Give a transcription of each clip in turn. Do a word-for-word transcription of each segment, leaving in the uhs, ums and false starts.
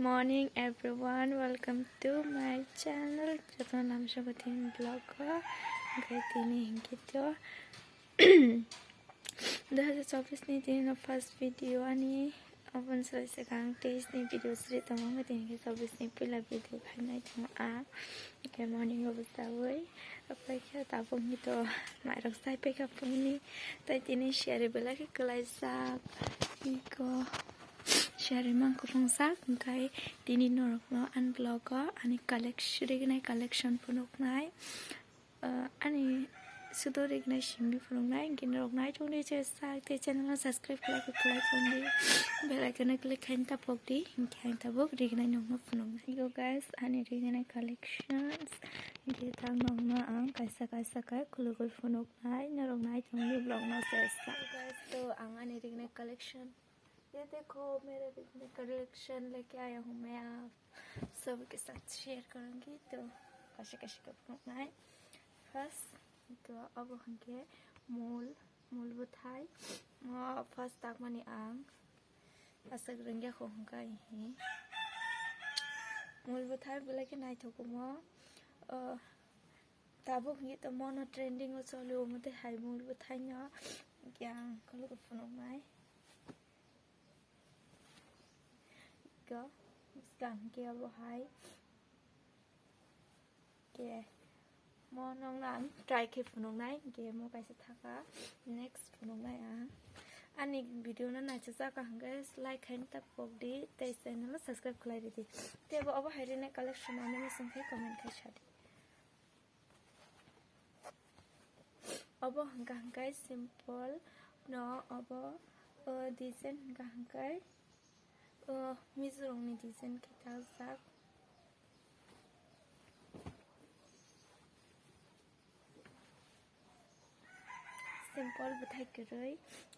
Morning everyone, welcome to my channel. Jotono lamsoko tini vlog o. Hwnkhe tini hinkhe to dui hazar chobbish ni tini no first video ani. Oboni salai swkang teis ni video sri tongo, hwnkhe tini hinkhe chobbish ni puila video khainai tongo ang. Hwnkhe morning o bwchaui, aphai khe tabuk hwnkhe to mairok chai paikha phungni. Tai tini siyari belai khe kwlaijak. Iko. Siyari mang kwpang sak, hwnkhe tini norokno ani vlog o ani collect-, rignai collection phunuknai, ah, ani sudo rignai simi phunuknai, hwnkhe norok naithokni je sak tei channel no subscribe khlai khe khlai thangdi, bell icon no click khaina tapokdi, hwnkhe ang tabuk rignai nokno phunuknai. Yo guys, ani rignai collections, hwnkhe tak nokno ang kaisa kaisa khe khulugwi phunuknai, norok naithokni vlog no se sak. Yo guys, to ang ani rignai collection ये देखो, मेरे रिगने कलेक्शन लेके आया हूँ मैं, आप सबके साथ शेयर करूँगी। To kaisa kaisa khe phunuknai. First, to abo hwnkhe mul, mul bwthai. O first takmani ang aswk rwngya kho hwnkhe hi. Mul bwthai belai khe naithogo mo. O, tabuk hwnkhe to mono trending o choli, omo tei hai mul bwthaino hwnkhe ang khulugwi phunuknai. Go. Bwskang hwnkhe obo hai. Ke. Mo nokno ang try khe phunuknai. Ke mo kaisa thaka. Next phunuknai ang. Ani video no naisajak kha hwnkhe like khaina tapokdi. Tei channel no subscribe khlai ridi. Tei bo obo hai rina collection ani muchung khe comment khai sadi. Obo hwnkha hwnkhe simple no obo, o, design hwnkha hwnkhe, o, Mizorokni design khe kaijak. Simple bwthai kwrwi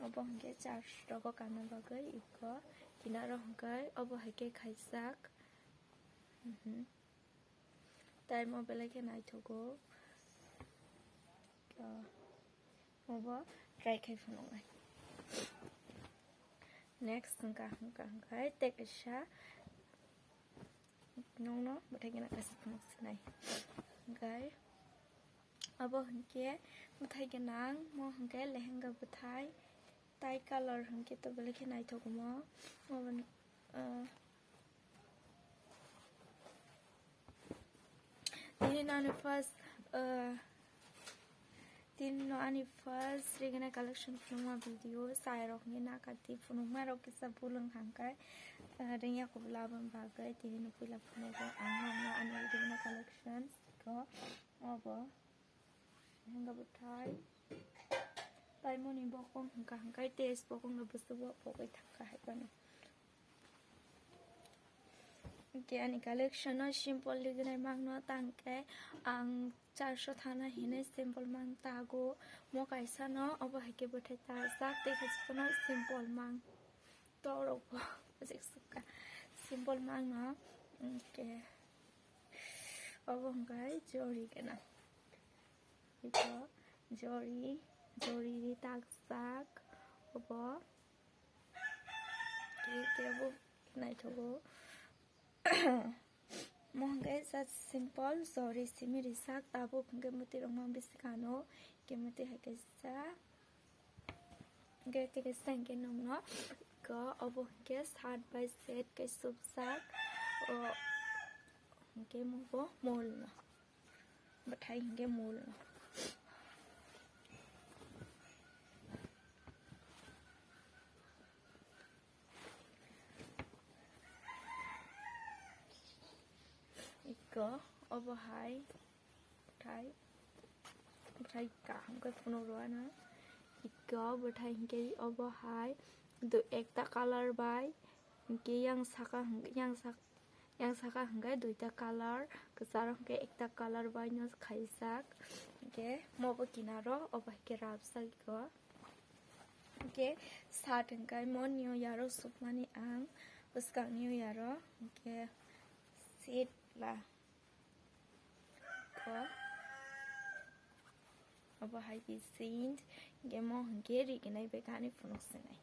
obo hwnkhe church rogo kanna bagwi iko kinaro hwnkhe obo hai khe khaijak. Mhm. Time o belai khe naithogo. Ah, obo try khai phunuknai. Next hwnkha, hwnkha, hwnkha hai tei kaisa nokno bwthai gana kaisa phunuk sinai. Hwnkhe abo hwnkhe bwthai gana ang, mo hwnkhe lehenga bwthai. Tai color hwnkhe to belai khe naithogomo. Obo, ah, tini no ani first, ah, tini no ani first rignai collection phunukma video. Chai rok hwnkhe nakati phunukma rok kisa bulwng hwnkhe, ah, ringya kubula aboni bagwi tini no puila phunugo ang nokno ani rignai collections ko obo. Hwnba bwthai. Taimoni bokong hwnkha hwnkhe test bokong no bwswk bo pogwi thangkha hai phano. Hwnkhe ani collection no simple rignai mangno tangkhe ang charso thana hinwi simple mang tago. Mo kaisa no obo hai khe bwthai tajak tei khe phano simple mang. Torok bo bwswk swkha simple mangno. Hwnkhe obo hwnkhe jori gana. Ito jori, jori ri takjak obo. Tei tebo naithogo. Mo hwnkhe just simple jori simi rijak, tabuk hwnkhe mwtwi rok mang bisi kano, hwnkhe mwtwi hai kaisa. Hwnkhe tei kaisa hwnkhe nokno ko obo hwnkhe side by side khe supjak. O hwnkhe mo bo mol no. Bwthai hwnkhe mol no. Iko obo hai bwthai, bwthai kaham khe phunuk rw ano. Iko bwthai hwnkhe obo hai do ekta color bai hwnkhe yang saka hwnkhe yang sak-, yang saka hwnkhe duita color, kwcharo hwnkhe ekta color bai no khaijak. Hwnkhe mo bo kinaro obo hai khe rabjak iko. Hwnkhe shirt hwnkhe mo new year o sukmani ang bwskang new year o hwnkhe seat la. Ko. Obo hai khe jeans, hwnkhe mo hwnkhe rignai bai kani phunuk sinai.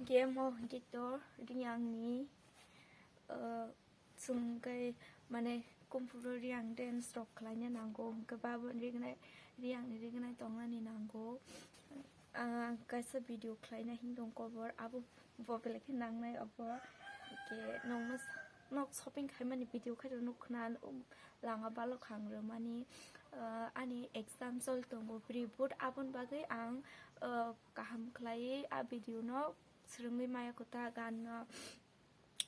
Game o hwnkhe to Reang ni, uh, chwng hwnkhe mane kumpuro Reang dance rok khlaina nango, hwnkhe ba bo Reang ni, Reang ni Reang ni tongnani nango. Ang kaisa video khlaina himtong kobor, abo bo belai khe nangnai abo. Hwnkhe nokno s-, nok shopping khaimani video khe rw nuk khna, um, lama balok hang rwmani, uh, ani exam choli tongo pre-board, aboni bagwi ang, uh, kaham khlaiwi a video no swrwngwi maya kota gan no.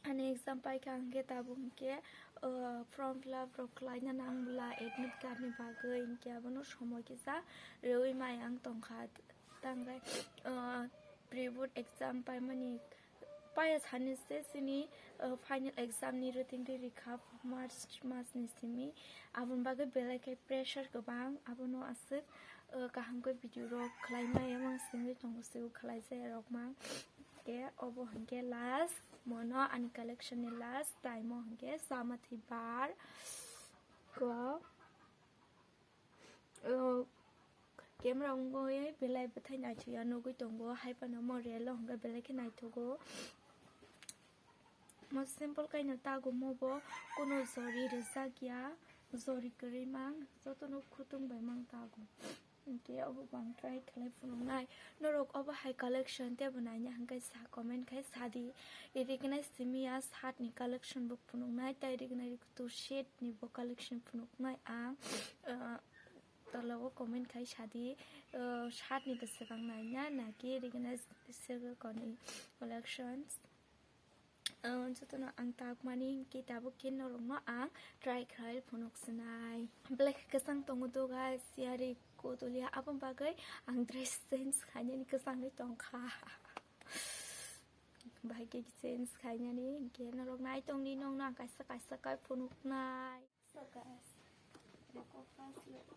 Ani exam paikha hwnkhe tabuk hwnkhe, uh, form fill up rok khlaina nang bwla admit card ni bagwi, hwnkhe abono somoi kisa rwui maya ang tongkha. Tangkhe, uh, pre-board exam paimani paya sani se chini, uh, final exam ni routine ri rikha March mas ni simi, aboni bagwi belai khe pressure kwbang, abono aswk, uh, kaham khe video rok khlai maya mang simi tongo, se khlai jaya rok mang. Hwnkhe obo hwnkhe last, mono ani collection ni last time o hwnkhe chamathi bar ko, o, camera wngwi belai bwthai naithoya nugwi tongo, hai phano mo relo hwnkhe belai khe naithogo. Mo simple kaino tago, mo bo kuno jori rwjak ya, jori kwrwi mang, jotono khutung bai mang tago. Hwnkhe obo bo ang try khlai phunuknai. Norok obo hai collection teibo naina hwnkhe sa comment khai sadi. Iriknai simi ya shirt ni collection bo phunuknai, tei iriknai tu set ni bo collection phunuknai ang, ah, tola o comment khai sadi, ah, shirt ni bwswk ang naina naki iriknai swk koni collections. Ah, jotono ang takmani hwnkhe tabuk khe norokno ang try khlai phunuk sinai. Black kwchang tongo do guys, yari kotolia, aboni bagwi ang dress change khainani kwchangwi tongkha. Bahai khe change khainani, hwnkhe norok nai tongdi, nokno ang kaisa kaisa kai phunuknai. So guys, look, first look.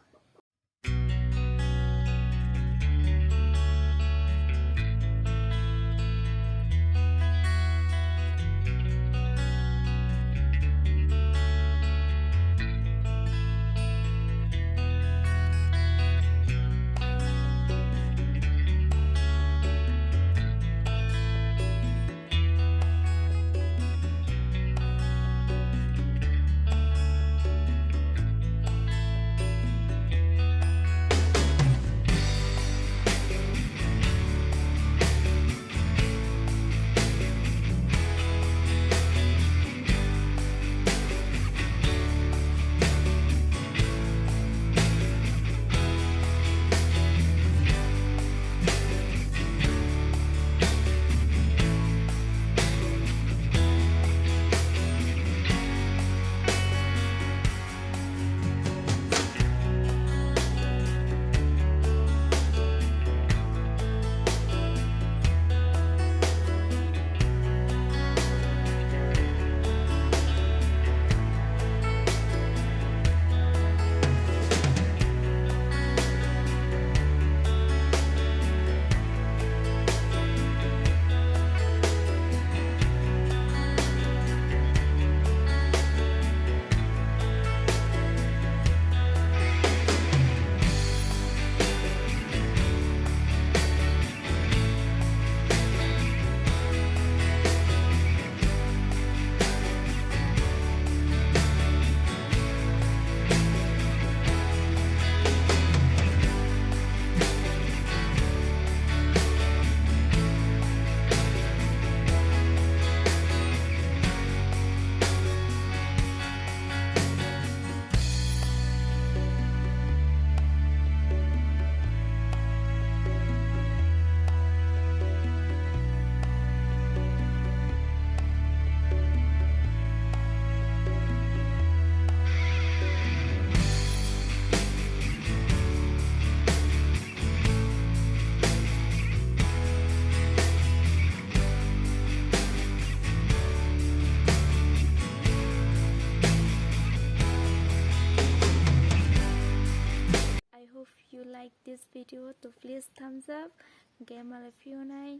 I hope you like this video, to please thumbs up. Hwnkhe malai phiyonai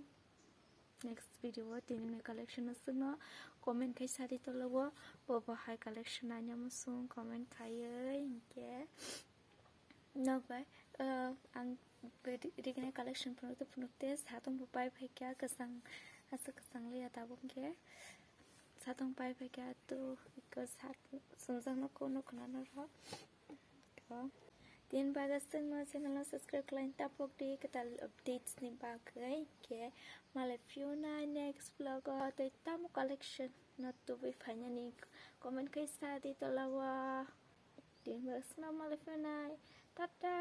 next video o tini ni collection no swkno comment khai sadi tolo o, bo bo hai collection naina muchung comment khaiwi hwnkhe. Nok bai, uh, ang ri-, rignai collection phunuk tei phunuk tei satung bo pai phai kha, kwchang Aswk kwchang liya tabuk khe. Satong pai pai khe atu iko sat sumjak no kono khna no ro. Ko. Tin baga sengno channel o subscribe khlaina tapok di kwtal updates ni bagwi khe malai phiyuna next vlog o tei tamo collection no tubui phainani comment khai sa di tola o. Tin baga sengno malai phiyunai. Tata.